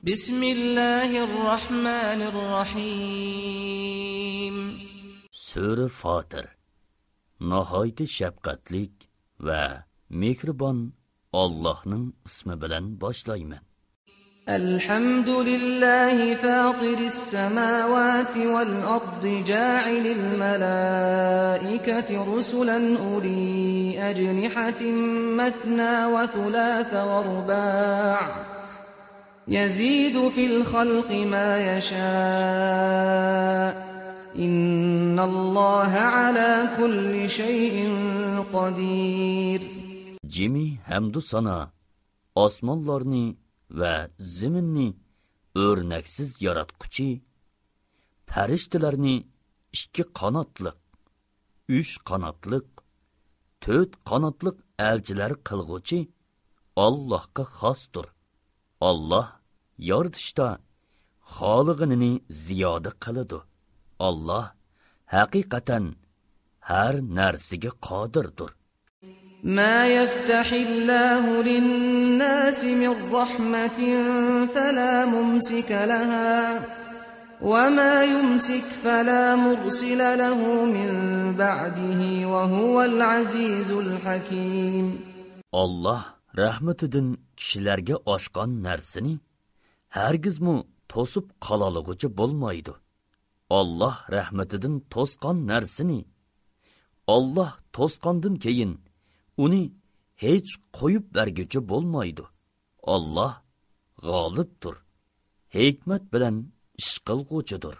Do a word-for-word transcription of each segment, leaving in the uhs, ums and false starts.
بسم الله الرحمن الرحيم. سۈرە فاتىر. ناھايىتى شەپقەتلىك ۋە مېھرىبان ئاللاھنىڭ ئىسمى بىلەن باشلايمەن. الحمد لله فاطر السماوات والأرض جاعل الملائكة رسلا أولي أجنحة مثنى وثلاث ورباع يزيد في الخلق ما يشاء إن الله على كل شيء قدير. جىمى ھەمدۇ سانا، ئاسمانلارنى ۋە زېمىننى ئۆرنەكسىز ياراتقۇچى، پەرىشتىلەرنى ئىككى قاناتلىق، ئۈچ قاناتلىق، تۆت قاناتلىق ئەلچىلەر قىلغۇچى ئاللاھقا خاستۇر. ئاللاھ يارىتىشتا خالىغىنىنى زىيادە قىلىدۇ. ئاللاھ ھەقىقەتەن ھەر نەرسىگە قادىردۇر. ما يفتح الله للناس من رحمة فلا ممسك لها وما يمسك فلا مرسل له من بعده وهو العزيز الحكيم. ئاللاھ رەھمىتىدىن كىشىلەرگە ئاچقان نەرسىنى ھەرگىزمۇ توسۇپ قالالىغۇچى بولمايدۇ. ئاللاھ رەھمىتىدىن توسقان نەرسىنى، ئاللاھ توسقاندىن كېيىن ئۇنى ھېچ قويۇپ بەرگۈچى بولمايدۇ. ئاللاھ غالىبتۇر، ھېكمەت بىلەن ئىش قىلغۇچىدۇر.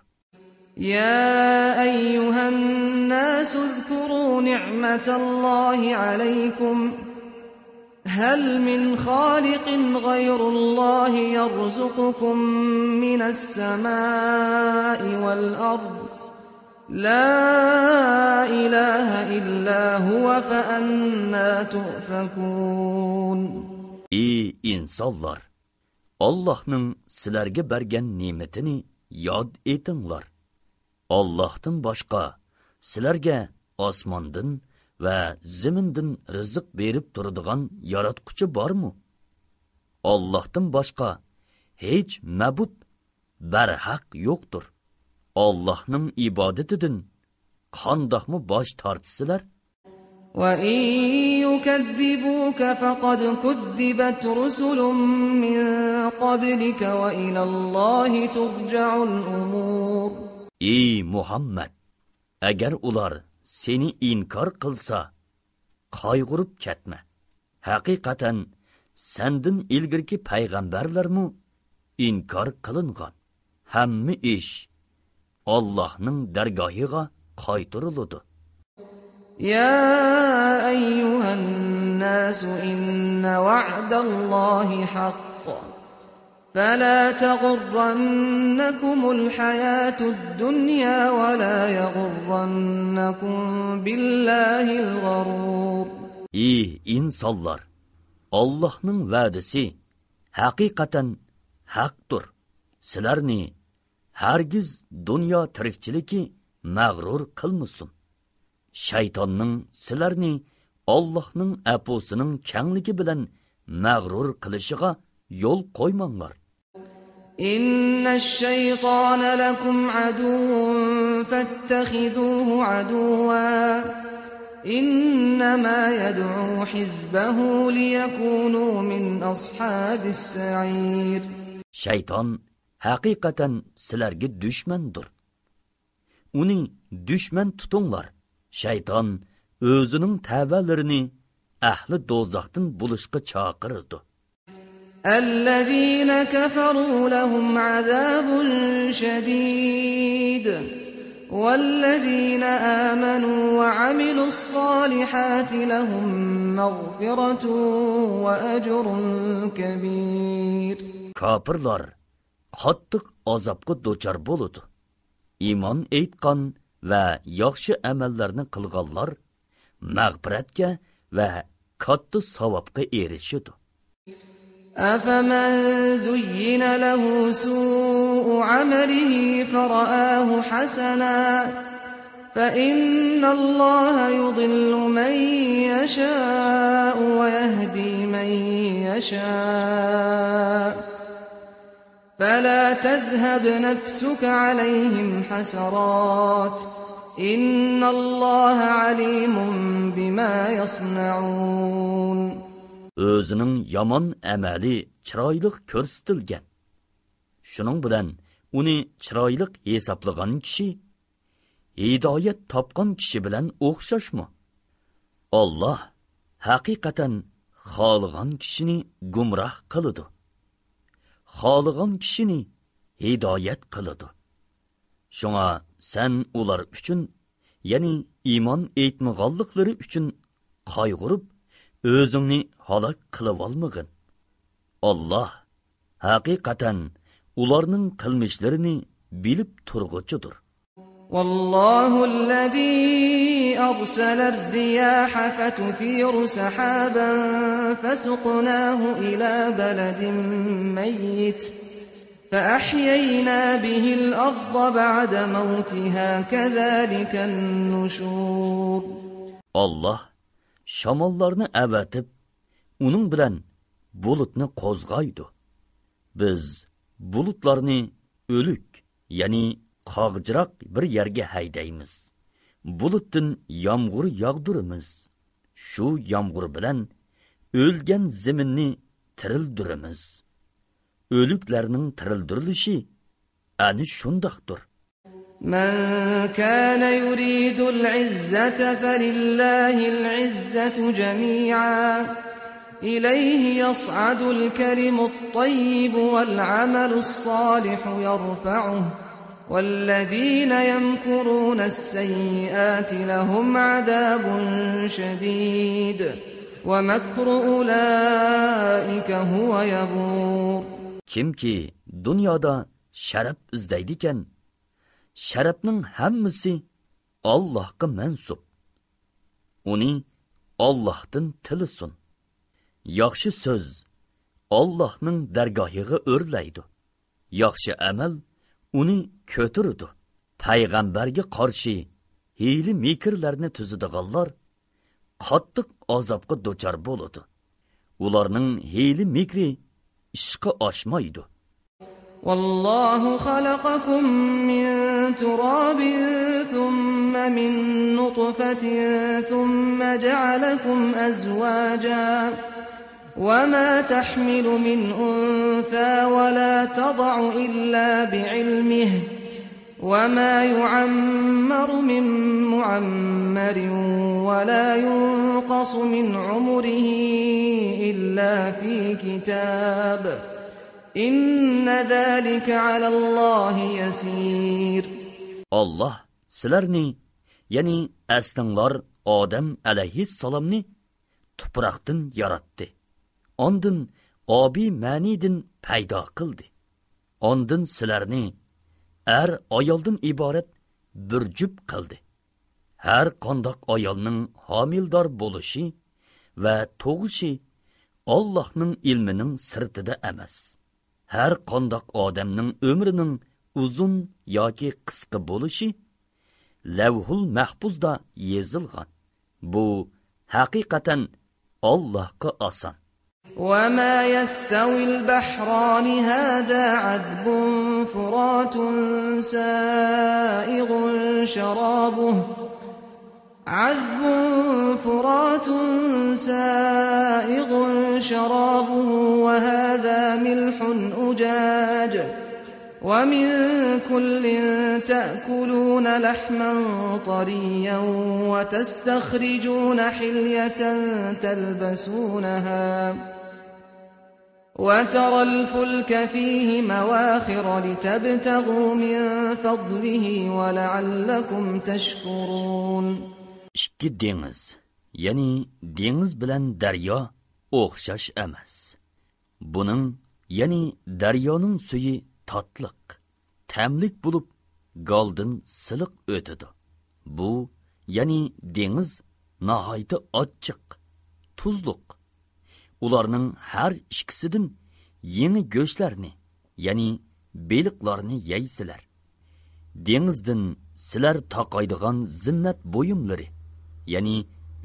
يا أيها الناس اذكروا نعمة الله عليكم هل من خالق غير الله يرزقكم من السماء والأرض لا إله إلا هو فأنى تؤفكون. ئى ئىنسانلار! ئاللاھنىڭ سىلەرگە بەرگەن نېمىتىنى ياد ئېتىڭلار. ئاللاھتىن باشقا سىلەرگە ئاسماندىن ۋە زېمىندىن رىزىق بېرىپ تۇرىدىغان ياراتقۇچى بارمۇ؟ ئاللاھتىن باشقا ھېچ مەبۇد بەرھەق يوقتۇر. ئاللاھنىڭ ئىبادىتىدىن قانداقمۇ باش تارتىسىلەر؟ وإن يكذبوك فقد كذبت رسل من قبلك وإلى الله ترجع الأمور. ئى مۇھەممەد! ئەگەر ئۇلار سېنى ئىنكار قىلسا، قايغۇرۇپ كەتمە. ھەقىقەتەن سەندىن ئىلگىرىكى پەيغەمبەرلەرمۇ ئىنكار قىلىنغان. ھەممە ئىش ئاللاھنىڭ دەرگاھىغا قايتۇرۇلىدۇ. يا أيها الناس إن وعد الله حق فلا تغرنكم الحياة الدنيا ولا يغرنكم بالله الغرور. ئى ئىنسانلار! ئاللاھنىڭ ۋەدىسى ھەقىقەتەن ھەقتۇر. سىلەرنى ھەرگىز دۇنيا تىرىكچىلىكى مەغرۇر قىلمىسۇن. شەيتاننىڭ سىلەرنى ئاللاھنىڭ ئەپۇسىنىڭ كەڭلىكى بىلەن مەغرۇر قىلىشىغا يول قويماڭلار. إن الشيطان لكم عدو فاتخذوه عدوا إنما يدعو حزبه ليكونوا من أصحاب السعير. شەيتان ھەقىقەتەن سىلەرگە دۈشمەندۇر. ئۇنى دۈشمەن تۇتۇڭلار. شەيتان ئۆزىنىڭ تەۋەلىرىنى ئەھلى دوزاختىن بولۇشقا چاقىرىدۇ. الذين كفروا لهم عذاب شديد والذين آمنوا وعملوا الصالحات لهم مغفرة وأجر كبير. كاپىرلار قاتتىق ئازابقا دۇچار بولىدۇ. ئىمان ئېيتقان ۋە ياخشى ئەمەللەرنى قىلغانلار مەغپىرەتكە ۋە كاتتا ساۋابقا ئېرىشىدۇ. أفمن زين له سوء عمله فرآه حسنا فإن الله يضل من يشاء ويهدي من يشاء فلا تذهب نفسك عليهم حسرات إن الله عليم بما يصنعون. ئۆزىنىڭ يامان ئەمەلى چىرايلىق كۆرسىتىلگەن. شۇنىڭ بىلەن ئۇنى چىرايلىق ھېسابلىغان كىشى ھىدايەت تاپقان كىشى بىلەن ئوخشاشمۇ؟ ئاللاھ ھەقىقەتەن خالىغان كىشىنى گۇمراھ قىلىدۇ، خالىغان كىشىنى ھىدايەت قىلىدۇ. شۇڭا سەن ئۇلار ئۈچۈن، يەنى ئىمان ئېيتمىغانلىقلىرى ئۈچۈن قايغۇرۇپ، ئۆزۈڭنى ھالاك قىلىۋالمىغىن. ئاللاھ ھەقىقەتەن ئۇلارنىڭ قىلمىشلىرىنى بىلىپ تۇرغۇچىدۇر. والله الذي أرسل الرياح فتثير سحابا فسقناه إلى بلد ميت فأحيينا به الأرض بعد موتها كذلك النشور. ئاللاھ شاماللارنى ئەۋەتىپ، ئۇنىڭ بىلەن بۇلۇتنى قوزغايدۇ. بىز بۇلۇتلارنى ئۆلۈك، يەنى قاغجىراق بىر يەرگە ھەيدەيمىز. بۇلۇتتىن يامغۇر ياغدۇرىمىز. شۇ يامغۇر بىلەن ئۆلگەن زېمىننى تىرىلدۈرىمىز. ئۆلۈكلەرنىڭ تىرىلدۈرۈلۈشى ئەنە شۇنداقتۇر. من كان يريد العزة فلله العزة جميعا إليه يصعد الكلم الطيب والعمل الصالح يرفعه والذين يمكرون السيئات لهم عذاب شديد ومكر أولئك هو يبور. كىمكى دۇنيادا شەرەپ ئىزدەيدىكەن، شەرەپنىڭ ھەممىسى ئاللاھقا مەنسۇپ. ئۇنى ئاللاھتىن تىلىسۇن. ياخشى سۆز ئاللاھنىڭ دەرگاھىغا ئۆرلەيدۇ. ياخشى ئەمەل ئۇنى كۆتۈرىدۇ. پەيغەمبەرگە قارشى ھىيلە-مىكىرلەرنى تۈزىدىغانلار قاتتىق ئازابقا دۇچار بولىدۇ. ئۇلارنىڭ ھىيلە-مىكرى ئىشقا ئاشمايدۇ. والله خلقكم من تراب ثم من نطفة ثم جعلكم أزواجا وما تحمل من أنثى ولا تضع إلا بعلمه وما يعمر من معمر ولا ينقص من عمره إلا في كتاب إن ذلك على الله يسير. ئاللاھ سىلەرنى، يەنى ئەسلىڭلار ئادەم ئەلەيھىسسالامنى تۇپراقتىن ياراتتى. ئاندىن ئابىي مەنىدىن پەيدا قىلدى. ئاندىن سىلەرنى ئەر ئايالدىن ئىبارەت بىر جۈپ قىلدى. ھەر قانداق ئايالنىڭ ھامىلىدار بولۇشى ۋە تۇغۇشى ئاللاھنىڭ ئىلمىنىڭ سىرتىدا ئەمەس. ھەر قانداق ئادەمنىڭ ئۆمرىنىڭ ئۇزۇن ياكى قىسقا بولۇشى لەۋھۇل مەھپۇزدا يېزىلغان. بۇ ھەقىقەتەن ئاللاھقا ئاسان. وما يستوي البحران هذا عذب فرات سائغ شرابه عذب فرات سائغ شرابه وهذا ملح أجاج ومن كل تأكلون لحما طريا وتستخرجون حلية تلبسونها وترى الفلك فيه مواخر لتبتغوا من فضله ولعلكم تشكرون. ئىككى دېڭىز، يەنى دېڭىز بىلەن دەريا ئوخشاش ئەمەس. بۇنىڭ، يەنى دەريانىڭ سۈيى تاتلىق، تەملىك بولۇپ، گالدىن سىلىق ئۆتىدۇ. بۇ، يەنى دېڭىز ناھايىتى ئاچچىق، تۇزلۇق. ئۇلارنىڭ ھەر ئىككىسىدىن يېڭى گۆشلەرنى، يەنى بېلىقلارنى يەيسىلەر. دېڭىزدىن سىلەر تاقايدىغان زىننەت بۇيۇملىرى، يەنى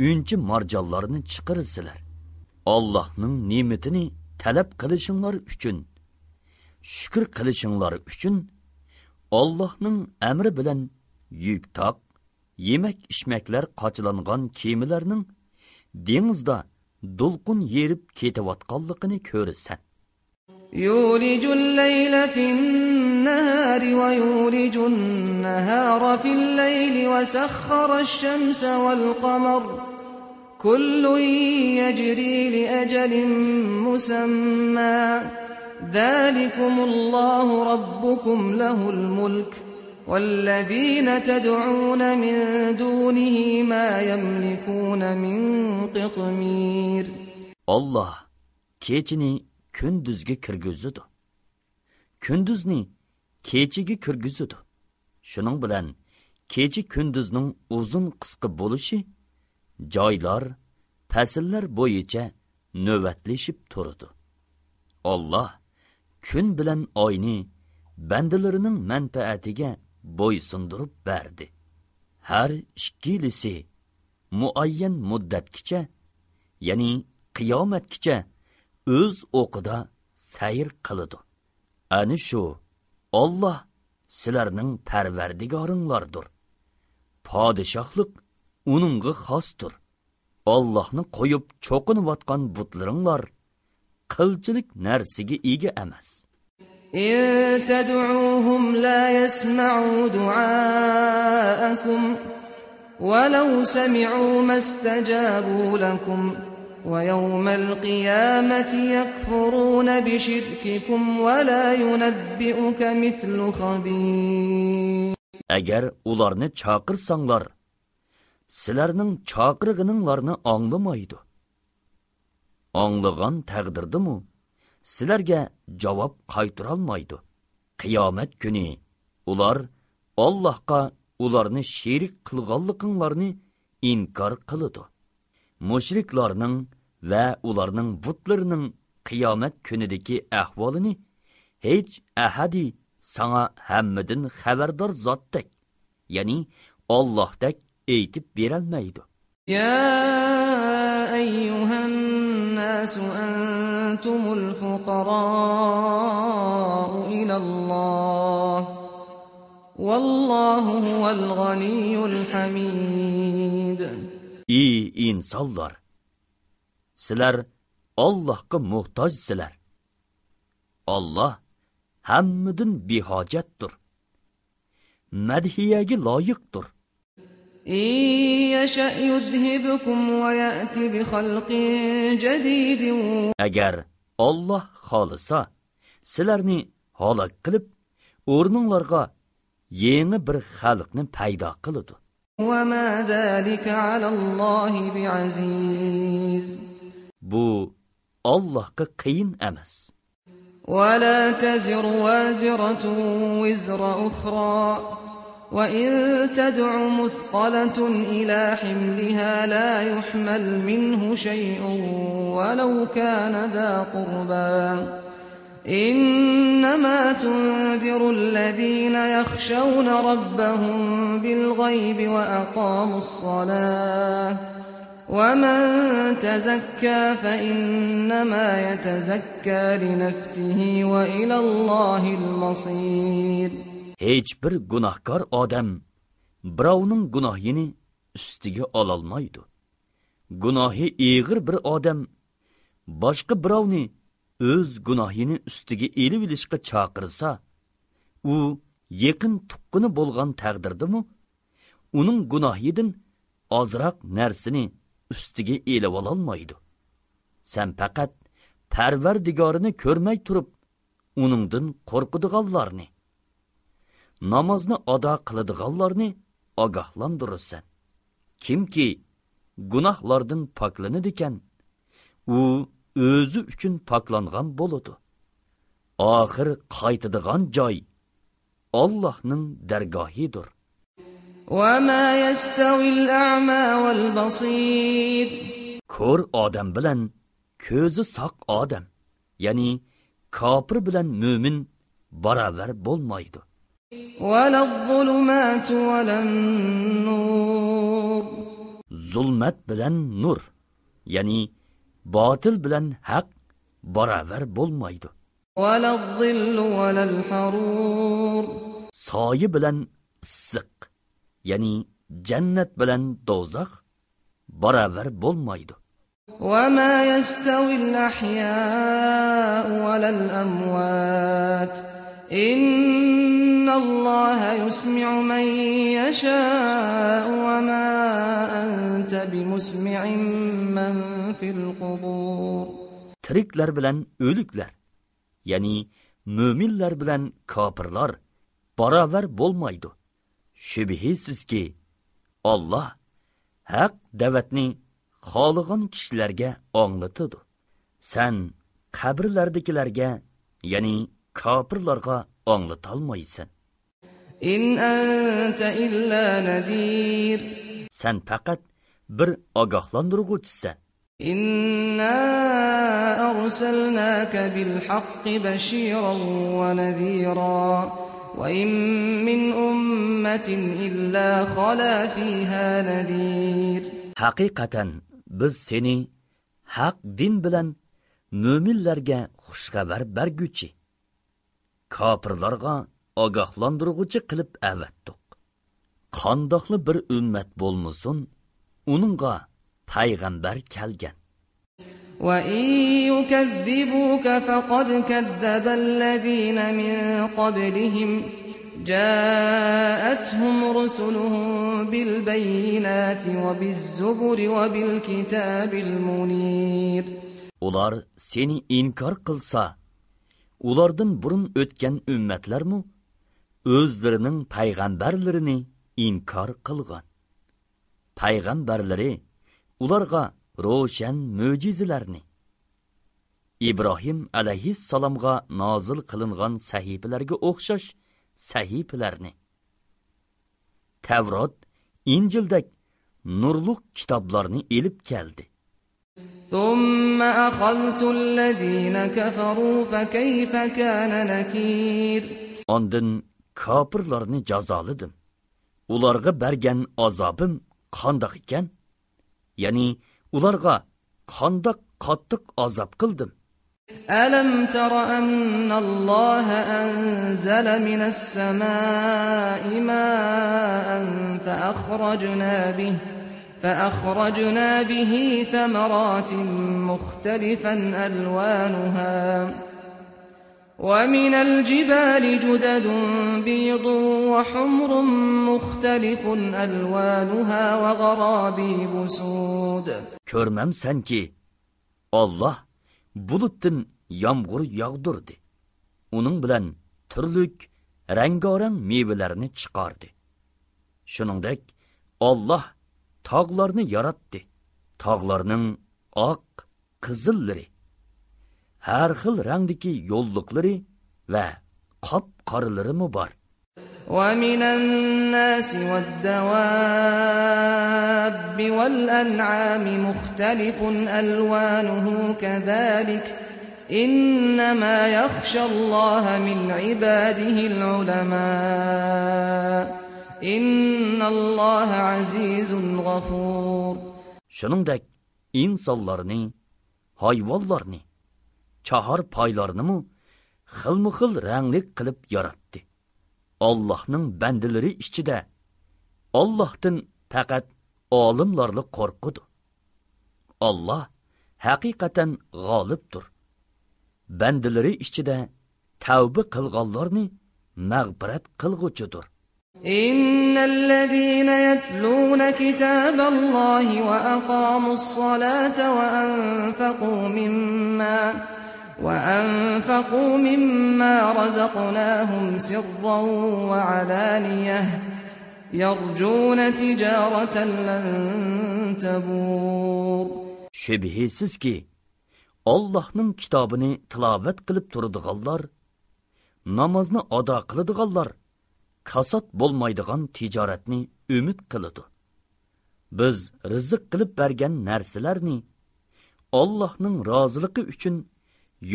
ئۈنچە-مارجانلارنى چىقىرىسىلەر. ئاللاھنىڭ نېمىتىنى تەلەپ قىلىشىڭلار ئۈچۈن شۈكۈر قىلىشىڭلار ئۈچۈن، ئاللاھنىڭ ئەمرى بىلەن يۈك تاق، يېمەك-ئىچمەكلەر قاچىلانغان كېمىلەرنىڭ دېڭىزدا دولقۇن يېرىپ كېتىۋاتقانلىقىنى كۆرىسەن. يولج الليل في النهار ويولج النهار في الليل وسخر الشمس والقمر كل يجري لأجل مسمى ذلكم الله ربكم له الملك والذين تدعون من دونه ما يملكون من قطمير. ئاللاھ كېچىنى كۈندۈزگە كىرگۈزىدۇ، كۈندۈزنى كېچىگە كىرگۈزىدۇ. شۇنىڭ بىلەن كېچە-كۈندۈزنىڭ ئۇزۇن-قىسقا بولۇشى جايلار، پەسىللەر بويىچە نۆۋەتلىشىپ تۇرىدۇ. ئاللاھ كۈن بىلەن ئاينى بەندىلىرىنىڭ مەنپەئەتىگە بويسۇندۇرۇپ بەردى. ھەر ئىككىلىسى مۇئەييەن مۇددەتكىچە، يەنى قىيامەتكىچە ئۆز ئوقىدا سەير قىلىدۇ. ئەنە شۇ ئاللاھ سىلەرنىڭ پەرۋەردىگارىڭلاردۇر. پادىشاھلىق ئۇنىڭغا خاستۇر. ئاللاھنى قويۇپ چوقۇنۇۋاتقان بۇتلىرىڭلار قىلچىلىك نەرسىگە ئىگە ئەمەس. إن تدعوهم لا يسمعوا دعاءكم ولو سمعوا ما استجابوا لكم ويوم القيامة يكفرون بشرككم ولا ينبئك مثل خبير. ئەگەر ئۇلارنى چاقىرساڭلار، سىلەرنىڭ چاقىرغىنىڭلارنى ئاڭلىمايدۇ. ئاڭلىغان تەقدىردىمۇ سىلەرگە جاۋاب قايتۇرالمايدۇ. قىيامەت كۈنى ئۇلار ئاللاھقا ئۇلارنى شېرىك قىلغانلىقىڭلارنى ئىنكار قىلىدۇ. مۇشرىكلارنىڭ ۋە ئۇلارنىڭ بۇتلىرىنىڭ قىيامەت كۈنىدىكى ئەھۋالىنى ھېچ ئەھەدى ساڭا ھەممىدىن خەۋەردار زاتتەك، يەنى ئاللاھتەك ئېيتىپ بېرەلمەيدۇ. يا أيها الناس أنتم الفقراء إلى الله والله هو الغني الحميد. ئى ئىنسانلار! سىلەر ئاللاھقا موھتاجسىلەر. ئاللاھ ھەممىدىن بىھاجەتتۇر. مەدھىيەگە لايىقتۇر. إن يشأ يذهبكم ويأت بخلق جديد. ئەگەر ئاللاھ خالىسا، سىلەرنى ھالاك قىلىپ، ئورنۇڭلارغا يېڭى بىر خەلقنى پەيدا قىلىدۇ. وما ذلك على الله بعزيز. بۇ ئاللاھقا قىيىن ئەمەس. ولا تزر وازرة وزر أخرى وإن تدع مثقلة إلى حملها لا يحمل منه شيء ولو كان ذا قربى إنما تنذر الذين يخشون ربهم بالغيب وأقاموا الصلاة ومن تزكى فإنما يتزكى لنفسه وإلى الله المصير. ھېچبىر گۇناھكار ئادەم بىراۋنىڭ گۇناھىنى ئۈستىگە ئالالمايدۇ. گۇناھى ئېغىر بىر ئادەم باشقا بىراۋنى ئۆز گۇناھىنى ئۈستىگە ئېلىۋېلىشقا چاقىرسا، ئۇ يېقىن تۇغقىنى بولغان تەقدىردىمۇ، ئۇنىڭ گۇناھىدىن ئازراق نەرسىنى ئۈستىگە ئېلىۋالالمايدۇ. سەن پەقەت پەرۋەردىگارىنى كۆرمەي تۇرۇپ، ئۇنىڭدىن قورقىدىغانلارنى، نامازنى ئادا قىلىدىغانلارنى ئاگاھلاندۇرىسەن. كىمكى گۇناھلاردىن پاكلىنىدىكەن، ئۇ ئۆزى ئۈچۈن پاكلانغان بولىدۇ. ئاخىر قايتىدىغان جاي ئاللاھنىڭ دەرگاھىدۇر. وما يستوي الأعمى والبصير. كور ئادەم بىلەن كۆزى ساق ئادەم، يەنى كاپىر بىلەن مۆمىن باراۋەر بولمايدۇ. ولا الظلمات ولا النور. زۇلمەت بىلەن نۇر، يەنى باتىل بىلەن ھەق باراۋەر بولمايدۇ. ولا الظل ولا الحرور. سايە بىلەن ئىسسىق، يەنى جەننەت بىلەن دوزاخ باراۋەر بولمايدۇ. وما يستوي الأحياء ولا الأموات إن الله يسمع من يشاء وما أنت بمسمع من في القبور. تىرىكلەر بىلەن ئۆلۈكلەر، يەنى مۆمىنلەر بىلەن كاپىرلار باراۋەر بولمايدۇ. شۈبھىسىزكى، ئاللاھ ھەق دەۋەتنى خالىغان كىشىلەرگە ئاڭلىتىدۇ. سەن قەبرىلەردىكىلەرگە، يەنى كاپىرلارغا ئاڭلىتالمايسەن. إن أنت إلا نذير. سەن پەقەت بىر ئاگاھلاندۇرغۇچىسەن. إنا أرسلناك بالحق بشيرا ونذيرا وإن من أمة إلا خلا فيها نذير. ھەقىقەتەن، بىز سېنى ھەق دىن بىلەن مۆمىنلەرگە خۇشخەۋەر بەرگۈچى، كاپىرلارغا ئاگاھلاندۇرغۇچى قىلىپ ئەۋەتتۇق. قانداقلا بىر ئۈممەت بولمىسۇن، ئۇنىڭغا پەيغەمبەر كەلگەن. وإن يكذبوك فقد كذب الذين من قبلهم جاءتهم رسلهم بالبينات وبالزبر وبالكتاب المنير. ئۇلار سېنى ئىنكار قىلسا، ئۇلاردىن بۇرۇن ئۆتكەن ئۈممەتلەرمۇ ئۆزلىرىنىڭ پەيغەمبەرلىرىنى ئىنكار قىلغان. پەيغەمبەرلىرى ئۇلارغا روشەن مۆجىزىلەرنى، ئىبراھىم ئەلەيھىسسالامغا نازىل قىلىنغان سەھىپىلەرگە ئوخشاش سەھىپىلەرنى، تەۋرات، ئىنجىلدەك نۇرلۇق كىتابلارنى ئېلىپ كەلدى. ثم أخذت الذين كفروا فكيف كان نكير. ئاندىن كاپىرلارنى جازالىدىم. ئۇلارغا بەرگەن ئازابىم قانداق ئىكەن؟ يەنى ئۇلارغا قانداق قاتتىق ئازاب قىلدىم؟ ألم تر أن الله أنزل من السماء ماء فأخرجنا به، فأخرجنا به ثمرات مختلفا ألوانها ومن الجبال جدد بيض وحمر مختلف ألوانها وغرابيب سود. كۆرمەمسەنكى، ئاللاھ بۇلۇتتىن يامغۇر ياغدۇردى. ئۇنىڭ بىلەن تۈرلۈك رەڭگارەڭ مېۋىلەرنى چىقاردى. شۇنىڭدەك، ئاللاھ تاغلارنى ياراتتى. تاغلارنىڭ ئاق، قىزىللىرى، ھەر خىل رەڭدىكى يوللۇقلىرى ۋە قاپقارىلىرىمۇ بار. ومن الناس والدواب والأنعام مختلف ألوانه كذلك إنما يخشى الله من عباده العلماء إن الله عزيز غفور. شۇنىڭدەك، ئىنسانلارنى، ھايۋانلارنى، چاھارپايلارنىمۇ خىلمۇخىل رەڭلىك قىلىپ ياراتتى. ئاللاھنىڭ بەندىلىرى ئىچىدە ئاللاھتىن پەقەت ئالىملارلا قورقىدۇ. ئاللاھ ھەقىقەتەن غالىبتۇر. بەندىلىرى ئىچىدە تەۋبە قىلغانلارنى مەغپىرەت قىلغۇچىدۇر. إن الذين يتلون كتاب الله وأقاموا الصلاة وأنفقوا مما، وأنفقوا مما رزقناهم سرا وعلانية يرجون تجارة لن تبور. شۈبھىسىزكى، ئاللاھنىڭ كىتابىنى تىلاۋەت قىلىپ تۇرىدىغانلار، نامازنى ئادا قىلىدىغانلار كاسات بولمايدىغان تىجارەتنى ئۈمىد قىلىدۇ. بىز رىزىق قىلىپ بەرگەن نەرسىلەرنى ئاللاھنىڭ رازىلىقى ئۈچۈن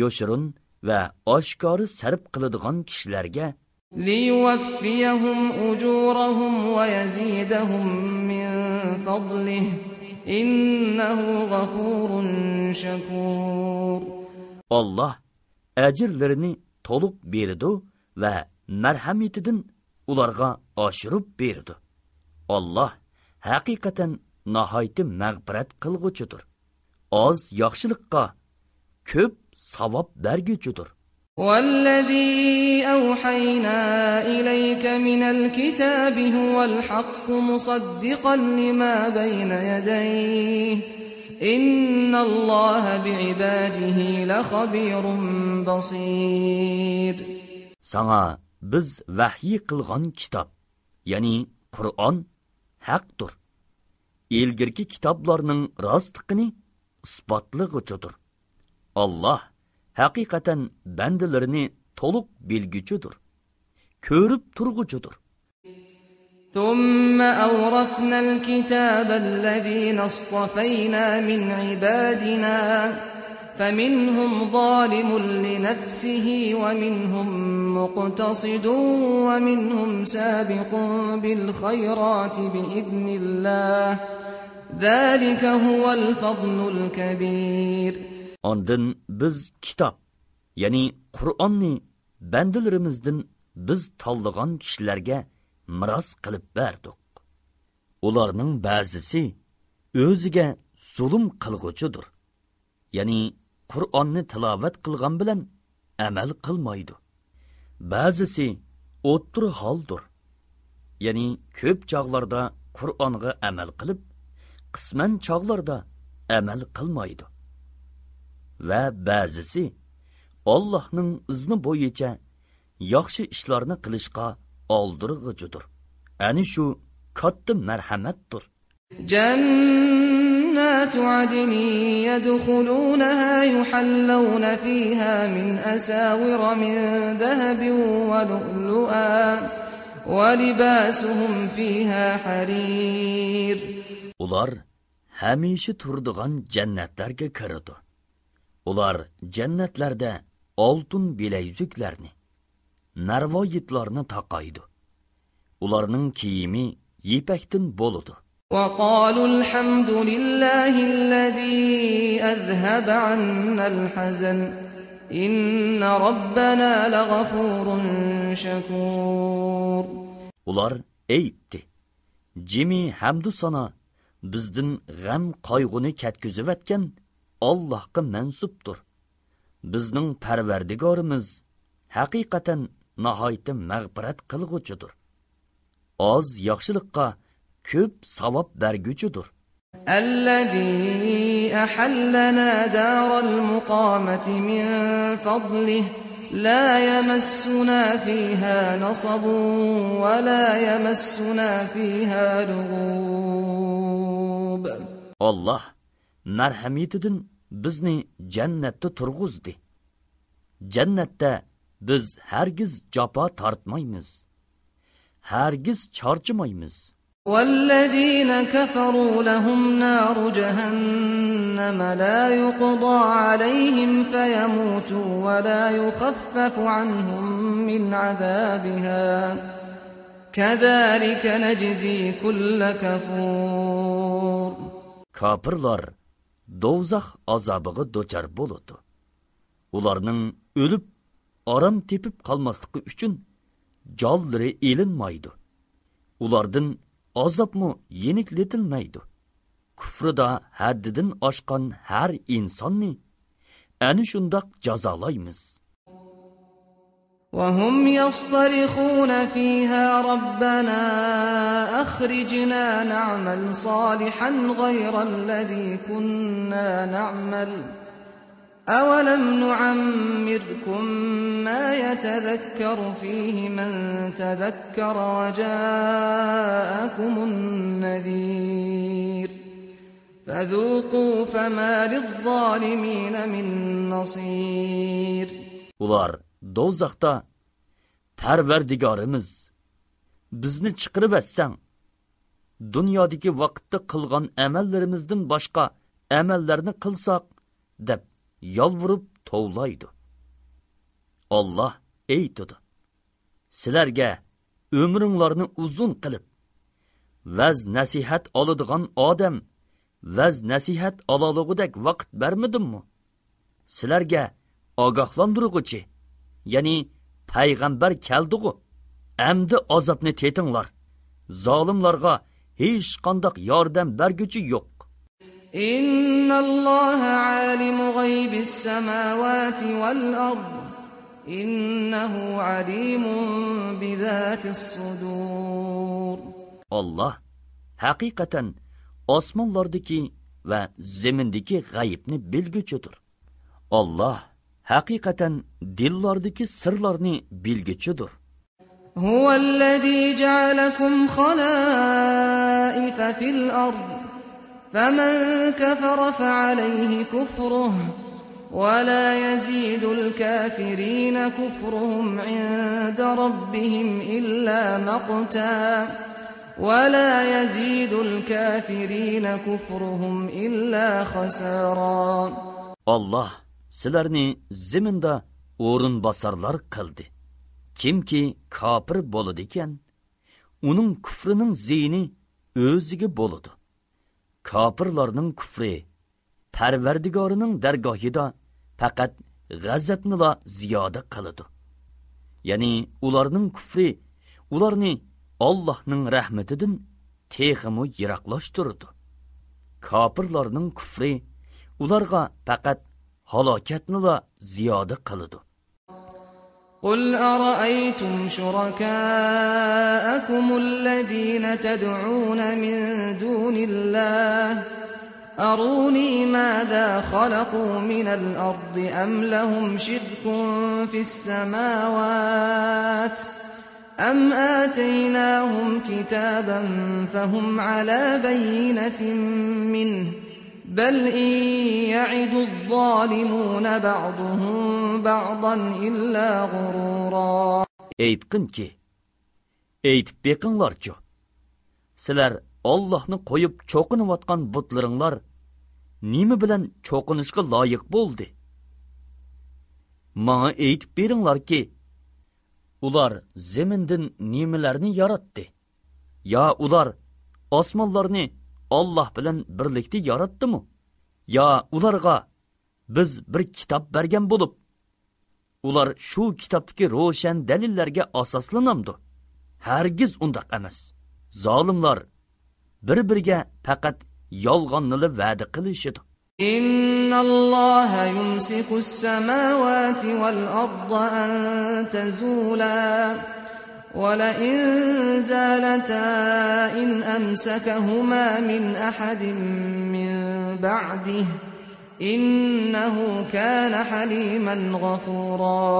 يوشۇرۇن ۋە ئاشكارا سەرپ قىلىدىغان كىشىلەرگە ليوفيهم أجورهم ويزيدهم من فضله إنه غفور شكور. ئاللاھ ئەجىرلىرىنى تولۇق بېرىدۇ ۋە مەرھەمىتىدىن ئۇلارغا ئاشۇرۇپ بېرىدۇ. ئاللاھ ھەقىقەتەن ناھايىتى مەغپىرەت قىلغۇچىدۇر. ئاز ياخشىلىققا كۆپ ساۋاب بەرگۈچىدۇر. والذي أوحينا إليك من الكتاب هو الحق مصدقا لما بين يديه إن الله بعباده لخبير بصير. ساڭا بىز ۋەھيى قىلغان كىتاب، يەنى قۇرئان ھەقتۇر. ئىلگىرىكى كىتابلارنىڭ راستلىقىنى ئىسپاتلىغۇچىدۇر. ئاللاھ ھەقىقەتەن بەندىلىرىنى تولۇق بىلگۈچىدۇر، كۆرۈپ تۇرغۇچىدۇر. ثم أورثنا الكتاب الذين اصطفينا من عبادنا فمنهم ظالم لنفسه ومنهم مقتصد ومنهم سابق بالخيرات بإذن الله ذلك هو الفضل الكبير. ئاندىن بىز كىتاب، يەنى قۇرئاننى بەندىلىرىمىزدىن بىز تاللىغان كىشىلەرگە مىراس قىلىپ بەردۇق. ئۇلارنىڭ بەزىسى ئۆزىگە زۇلۇم قىلغۇچىدۇر. يەنى قۇرئاننى تىلاۋەت قىلغان بىلەن ئەمەل قىلمايدۇ. بەزىسى ئوتتۇرا ھالدۇر. يەنى كۆپ چاغلاردا قۇرئانغا ئەمەل قىلىپ، قىسمەن چاغلاردا ئەمەل قىلمايدۇ. ۋە بەزىسى ئاللاھنىڭ ئىزنى بويىچە ياخشى ئىشلارنى قىلىشقا ئالدىرىغۇچىدۇر. ئەنە شۇ كاتتا مەرھەمەتتۇر. جنات عدن يدخلونها يحلون فيها من أساور من ذهب ولؤلؤا ولباسهم فيها حرير. ئۇلار ھەمىشە تۇرىدىغان جەننەتلەرگە كىرىدۇ. ئۇلار جەننەتلەردە ئالتۇن بىلەيزۈكلەرنى، مەرۋايىتلارنى تاقايدۇ. ئۇلارنىڭ كىيىمى يىپەكتىن بولىدۇ. وقالوا الحمد لله الذي أذهب عنا الحزن إن ربنا لغفور شكور. ئۇلار ئېيتتى، جىمى ھەمدۇ سانا بىزدىن غەم قايغۇنى كەتكۈزۈۋەتكەن ئاللاھقا مەنسۇپتۇر. بىزنىڭ پەرۋەردىگارىمىز ھەقىقەتەن ناھايىتى مەغپىرەت قىلغۇچىدۇر. ئاز ياخشىلىققا كۆپ ساۋاب بەرگۈچىدۇر. الذي أحلنا دار المقامة من فضله لا يمسنا فيها نصب ولا يمسنا فيها لغوب. ئاللاھ مەرھەمىتىدىن بىزنى جەننەتتە تۇرغۇزدى. جەننەتتە بىز ھەرگىز جاپا تارتمايمىز، ھەرگىز چارچىمايمىز. والذين كفروا لهم نار جهنم لا يقضى عليهم فيموتوا ولا يخفف عنهم من عذابها كذلك نجزي كل كفور. كاپىرلار دوزاخ ئازابىغا دۇچار بولىدۇ. ئۇلارنىڭ ئۆلۈپ ئارام تېپىپ قالماسلىقى ئۈچۈن جانلىرى ئېلىنمايدۇ. ئۇلاردىن ئازابمۇ يېنىكلىتىلمەيدۇ. كۇفرىدا ھەددىدىن ئاشقان ھەر ئىنساننى ئەنە شۇنداق جازالايمىز. وهم يصطرخون فيها ربنا أخرجنا نعمل صالحا غير الذي كنا نعمل أولم نعمركم ما يتذكر فيه من تذكر وجاءكم النذير فذوقوا فما للظالمين من نصير. ئۇلار دوزاختا، پەرۋەردىگارىمىز، بىزنى چىقىرىۋەتسەڭ، دۇنيادىكى ۋاقىتتا قىلغان ئەمەللىرىمىزدىن باشقا ئەمەللەرنى قىلساق، دەپ يالۋۇرۇپ توۋلايدۇ. ئاللاھ ئېيتىدۇ، سىلەرگە ئۆمرۈڭلارنى ئۇزۇن قىلىپ، ۋەز نەسىھەت ئالىدىغان ئادەم ۋەز نەسىھەت ئالالىغۇدەك ۋاقىت بەرمىدىممۇ؟ سىلەرگە ئاگاھلاندۇرغۇچى، يەنى پەيغەمبەر كەلدىغۇ، ئەمدى ئازابنى تېتىڭلار. زالىملارغا ھېچقانداق ياردەم بەرگۈچى يوق. إن الله عالم غيب السماوات والأرض إنه عليم بذات الصدور. ئاللاھ ھەقىقەتەن ئاسمانلاردىكى ۋە زېمىندىكى غەيىبنى بىلگۈچىدۇر. ئاللاھ ھەقىقەتەن دىللاردىكى سىرلارنى بىلگۈچىدۇر. هو الذي جعلكم خلائف في الأرض فمن كفر فعليه كفره ولا يزيد الكافرين كفرهم عند ربهم إلا مقتا ولا يزيد الكافرين كفرهم إلا خسارا. ئاللاھ سىلەرنى زېمىندا ئورۇنباسارلار قىلدى. كىمكى كاپىر بولىدىكەن، ئۇنىڭ كۇفرىنىڭ زىيىنى ئۆزىگە بولىدۇ. كاپىرلارنىڭ كۇفرى پەرۋەردىگارىنىڭ دەرگاھىدا پەقەت غەزەپنىلا زىيادە قىلىدۇ. يەنى ئۇلارنىڭ كۇفرى ئۇلارنى ئاللاھنىڭ رەھمىتىدىن تېخىمۇ يىراقلاشتۇرىدۇ. كاپىرلارنىڭ كۇفرى ئۇلارغا پەقەت ھالاكەتنىلا زىيادە قىلىدۇ. قل أرأيتم شركاءكم الذين تدعون من دون الله أروني ماذا خلقوا من الأرض أم لهم شرك في السماوات أم آتيناهم كتابا فهم على بينة منه بل إن يعد الظالمون بعضهم بعضا إلا غرورا. ئېيتقىنكى، ئېيتىپ بېقىڭلارچۇ، سىلەر ئاللاھنى قويۇپ چوقۇنۇۋاتقان بۇتلىرىڭلار نېمە بىلەن چوقۇنۇشقا لايىق بولدى؟ ماڭا ئېيتىپ بېرىڭلاركى، ئۇلار زېمىندىن نېمىلەرنى ياراتتى؟ يا ئۇلار ئاسمانلارنى ئاللاھ بىلەن بىرلىكتە ياراتتىمۇ؟ يا ئۇلارغا بىز بىر كىتاب بەرگەن بولۇپ، ئۇلار شۇ كىتابتىكى روشەن دەلىللەرگە ئاساسلىنامدۇ؟ ھەرگىز ئۇنداق ئەمەس. زالىملار بىر-بىرىگە پەقەت يالغاننىلا ۋەدە قىلىشىدۇ. إن الله يمسك السماوات والأرض أن تزولا ولئن زالتا إن أمسكهما من أحد من بعده إنه كان حليما غفورا.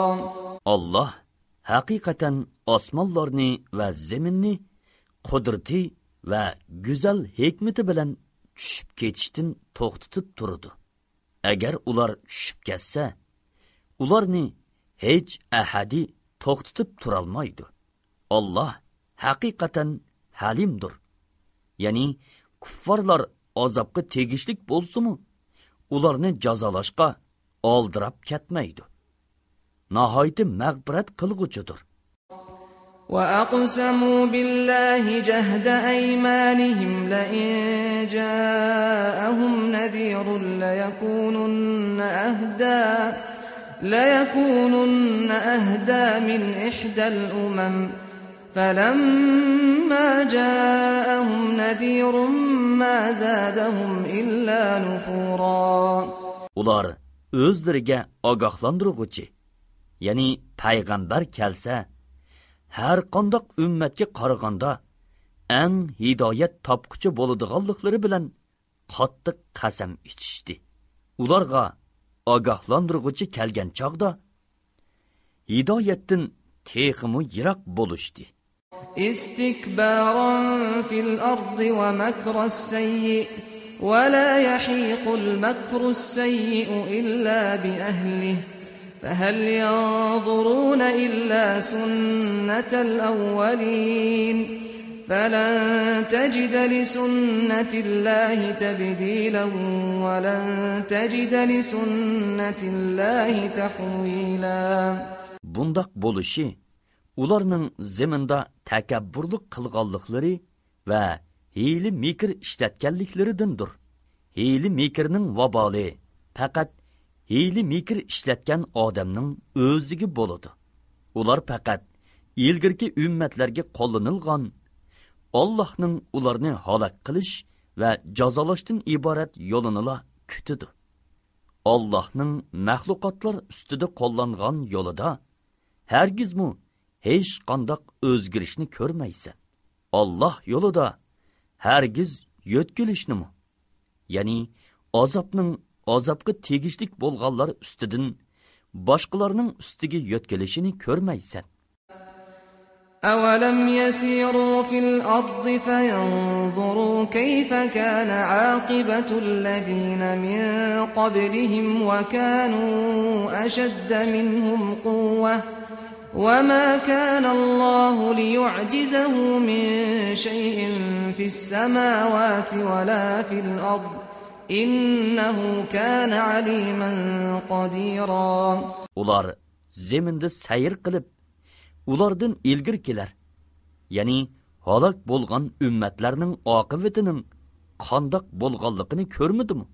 ئاللاھ ھەقىقەتەن ئاسمانلارنى ۋە زېمىننى قۇدرىتى ۋە گۈزەل ھېكمىتى بىلەن چۈشۈپ كېتىشتىن توختىتىپ تۇرىدۇ. ئەگەر ئۇلار چۈشۈپ كەتسە، ئۇلارنى ھېچ ئەھەدى توختىتىپ تۇرالمايدۇ. ئاللاھ ھەقىقەتەن ھەلىمدۇر. يەنى كۇففارلار ئازابقا تېگىشلىك بولسىمۇ، ئۇلارنى جازالاشقا ئالدىراپ كەتمەيدۇ. ناھايىتى مەغپىرەت قىلغۇچىدۇر. وأقسموا بالله جهد أيمانهم لئن جاءهم نذير ليكونن أهدى، ليكونن أهدى من إحدى الأمم، فلما جاءهم نذير ما زادهم إلا نفورا. ئۇلار ئۆزلىرىگە ئاگاھلاندۇرغۇچى، يەنى پەيغەمبەر كەلسە، ھەر قانداق ئۈممەتكە قارىغاندا ئەڭ ھىدايەت تاپقۇچى بولىدىغانلىقلىرى بىلەن قاتتىق قەسەم ئىچىشتى. ئۇلارغا ئاگاھلاندۇرغۇچى كەلگەن چاغدا ھىدايەتتىن تېخىمۇ يىراق بولۇشتى. استكبارا في الأرض ومكر السيئ ولا يحيق المكر السيئ إلا بأهله فهل ينظرون إلا سنة الأولين فلن تجد لسنة الله تبديلا ولن تجد لسنة الله تحويلا. بۇنداق بولۇشى ئۇلارنىڭ زېمىندا تەكەببۇرلۇق قىلغانلىقلىرى ۋە ھىيلە-مىكىر ئىشلەتكەنلىكلىرىدىندۇر. ھىيلە-مىكىرنىڭ ۋابالى پەقەت ھىيلە-مىكىر ئىشلەتكەن ئادەمنىڭ ئۆزىگە بولىدۇ. ئۇلار پەقەت ئىلگىرىكى ئۈممەتلەرگە قوللىنىلغان، ئاللاھنىڭ ئۇلارنى ھالاك قىلىش ۋە جازالاشتىن ئىبارەت يولىنىلا كۈتىدۇ. ئاللاھنىڭ مەخلۇقاتلار ئۈستىدە قوللانغان يولىدا ھەرگىزمۇ ھېچقانداق ئۆزگىرىشنى كۆرمەيسەن. ئاللاھ يولىدا ھەرگىز يۆتكىلىشنىمۇ، يەنى ئازابنىڭ ئازابقا تېگىشلىك بولغانلار ئۈستىدىن باشقىلارنىڭ ئۈستىگە يۆتكىلىشىنى كۆرمەيسەن. أولم يسيروا في الأرض فينظروا كيف كان عاقبة الذين من قبلهم وكانوا أشد منهم قوة وما كان الله ليعجزه من شيء في السماوات ولا في الأرض إنه كان عليما قديرا. ئۇلار زېمىندا سەير قىلىپ، ئۇلاردىن ئىلگىرىكىلەر، يەنى ھالاك بولغان ئۈممەتلەرنىڭ ئاقىۋىتىنىڭ قانداق بولغانلىقىنى كۆرمىدىمۇ؟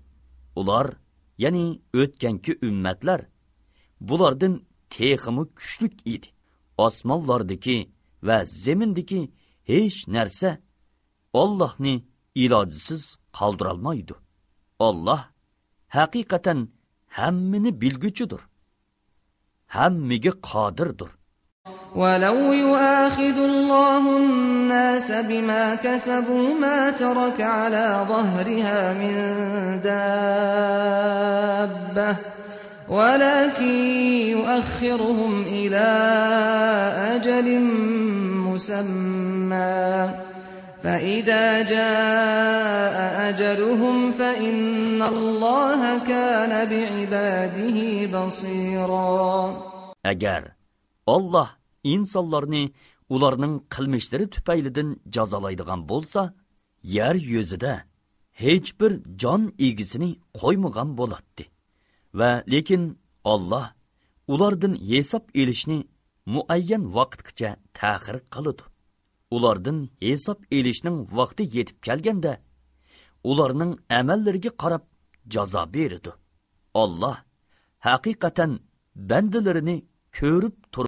ئۇلار، يەنى ئۆتكەنكى ئۈممەتلەر، بۇلاردىن تېخىمۇ كۈچلۈك ئىدى. ئاسمانلاردىكى ۋە زېمىندىكى ھېچ نەرسە ئاللاھنى ئىلاجسىز قالدۇرالمايدۇ. ئاللاھ ھەقىقەتەن ھەممىنى بىلگۈچىدۇر، ھەممىگە قادىردۇر. ولو يؤاخذ الله الناس بما كسبوا ما ترك على ظهرها من دابة ولكن يؤخرهم إلى أجل مسمى فإذا جاء أجلهم فإن الله كان بعباده بصيرا. ئەگەر ئاللاھ ئىنسانلارنى ئۇلارنىڭ قىلمىشلىرى تۈپەيلىدىن جازالايدىغان بولسا، يەر يۈزىدە ھېچبىر جان ئىگىسىنى قويمىغان بولاتتى. ۋە لېكىن ئاللاھ ئۇلاردىن ھېساب ئېلىشنى مۇئەييەن ۋاقىتقىچە تەخىر قىلىدۇ. ئۇلاردىن ھېساب ئېلىشنىڭ ۋاقتى يېتىپ كەلگەندە، ئۇلارنىڭ ئەمەللىرىگە قاراپ جازا بېرىدۇ. ئاللاھ ھەقىقەتەن بەندىلىرىنى كۆرۈپ تۇرۇپ